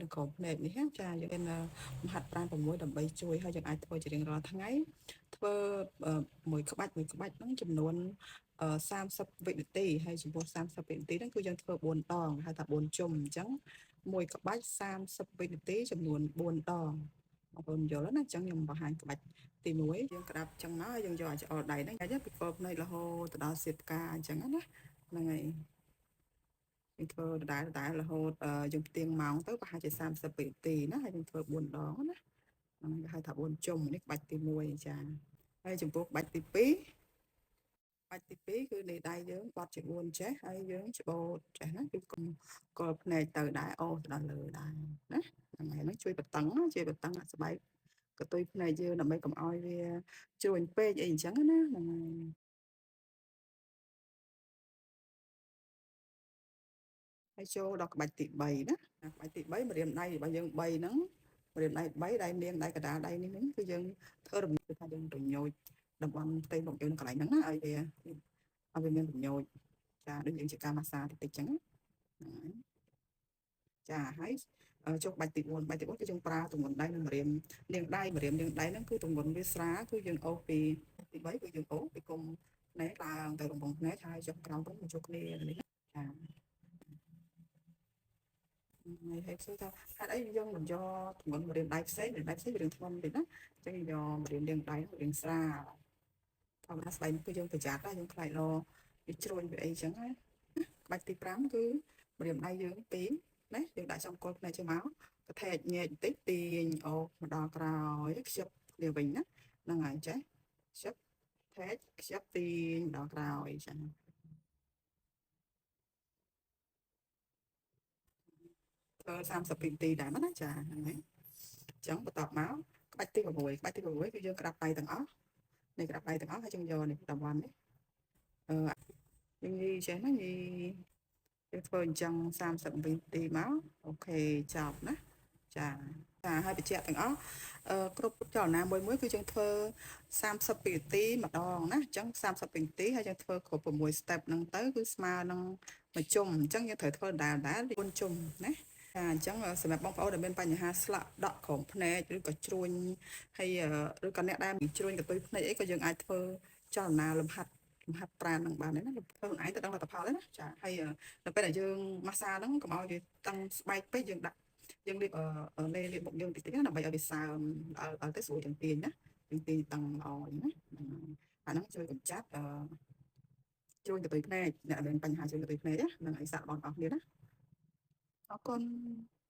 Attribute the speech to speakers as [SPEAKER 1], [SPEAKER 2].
[SPEAKER 1] និងក្រោមភ្នែកនេះណាចាយើងមានមហាត់ប្រាណ6ដើម្បីជួយឲ្យយើងអាចធ្វើជារៀងរាល់ថ្ងៃធ្វើមួយក្បាច់មួយក្បាច់ហ្នឹងចំនួន30វិនាទីហើយចំពោះ30វិនាទីហ្នឹងគឺយើងធ្វើ4ដងហៅថា4ជុំអញ្ចឹងមួយក្បាច់30វិនាទីចំនួន4ដងបងប្អូនយល់ណាអញ្ចឹងខ្ញុំបង្ហាញក្បាច់ទី1យើងក្តាប់អញ្ចឹងមកយើងយកអាចអល់ដៃហ្នឹងពីគល់ភ្នែករហូតទៅដល់សៀបផ្កាអញ្ចឹងណាហ្នឹងហើយយើងធ្វើដដែលដដែលរហូតយើងផ្ទៀងម៉ោងទៅប្រហែលជា30វិនាទីណាហើយយើងធ្វើ4ដងណាហ្នឹងគេហៅថា4ជុំនេះក្បាច់ទី1ចាហើយចំពោះក្បាច់ទី2ក្បាច់ទី2គឺនៃដៃយើងបត់ជា4ចេះហើយយើងច្បូតចេះណាគឺគុំគល់ភ្នែកទៅដែរអូសទៅដល់លើដែរណាហ្នឹងហើយហ្នឹងជួយបតឹងជួយបតឹងអាស្បែកកតុយភ្នែកយើងដើម្បីកុំឲ្យវាជ្រួញពេកអីអញ្ចឹងណាហ្នឹងហើយហើយចូលដល់ក្បាច់ទី3ណាក្បាច់ទី3ម្រាមដៃរបស់យើង3ហ្នឹងម្រាមដៃ3ដៃនាងដៃកណ្ដាលដៃនេះហ្នឹងគឺយើងធ្វើរំគឺថាយើងរញោចតំបន់ផ្ទៃមុខយើងកន្លែងហ្នឹងណាឲ្យវាមានរញោចចាដូចយើងជាការម៉ាស្សាតិចតិចអញ្ចឹងហ្នឹងហើយចាហើយចុះបាច់ទី4បាច់ទី4គឺយើងប្រើទម្ងន់ដៃនិងម្រាមនាងដៃម្រាមនាងដៃហ្នឹងគឺទម្ងន់វាស្រាលគឺយើងអូសពីទី3គឺយើងអូសពីគុំភ្នែកឡើងទៅរង្វង់ភ្នែកហើយចុះក្រោមវិញមកជួបគ្នានេះណាចាហើយហើយសួរថាហេតុអីយើងមិនយកទម្ងន់ម្រាមដៃផ្សេងម្រាមដៃផ្សេងវារឿងធ្ងន់តិចណាអញ្ចឹងយកម្រាមនាងដៃរឿងស្រាលធម្មតាស្បែកគឺយើងប្រយ័ត្នណាយើងខ្លាចរវាជ្រុញវាអីចឹងណាក្បាច់ទី5គឺម្រាមដៃយើងពីរណាយើងដាក់ចំគល់ភ្នែកចេញមកកថែកញែកបន្តិចទាញអូមកដល់ក្រោយខ្ជិបគ្នាវិញណាហ្នឹងហើយចេះខ្ជិបថែកខ្ជិបទាញដល់ក្រោយចឹងធ្វើ32នាទីដែរណាចាហ្នឹងហើយអញ្ចឹងបន្ទាប់មកក្បាច់ទី6ក្បាច់ទី6គឺយើងក្តាប់ដៃទាំងអស់នេះក្តាប់ដៃទាំងអស់ហើយយើងយកនេះតំបន់នេះអឺយើងញីចេះណាញីយើងធ្វើអញ្ចឹង30វិនាទីមកអូខេចប់ណាចាចាហើយបញ្ជាក់ទាំងអស់គ្រប់ចលនាមួយមួយគឺយើងធ្វើ32នាទីម្ដងណាអញ្ចឹង32នាទីហើយយើងធ្វើគ្រប់6 step ហ្នឹងទៅគឺស្មើនឹងមួយជុំអញ្ចឹងយើងត្រូវធ្វើដដែលដដែល4ជុំណាចាអញ្ចឹងសម្រាប់បងប្អូនដែលមានបញ្ហាស្លាក់ដក់ក្រោមភ្នែកឬក៏ជ្រួញហើយឬក៏អ្នកដែលមានជ្រួញកន្ទុយភ្នែកអីក៏យើងអាចធ្វើចលនាលំហាត់ប្រាណនឹងបានដែរណាធ្វើខ្លួនឯងទៅដឹងលទ្ធផលដែរណាចាហើយនៅពេលដែលយើងម៉ាស្សាហ្នឹងកុំឲ្យវាតឹងស្បែកពេកយើងដាក់យើងលាបលេលាបមុខយើងតិចតិចណាដើម្បីឲ្យវាសើមឲ្យទៅស្រួលជាងទាញណាជាងទាញតឹងល្អអញ្ចឹងណាអាហ្នឹងជួយកម្ចាត់ជ្រួញកន្ទុយភ្នែកអ្នកដែលមានបញ្ហាជ្រួញកន្ទុយភ្នែកណានឹងឲ្យសាកបងប្អូនគ្នាណាអរគុណ។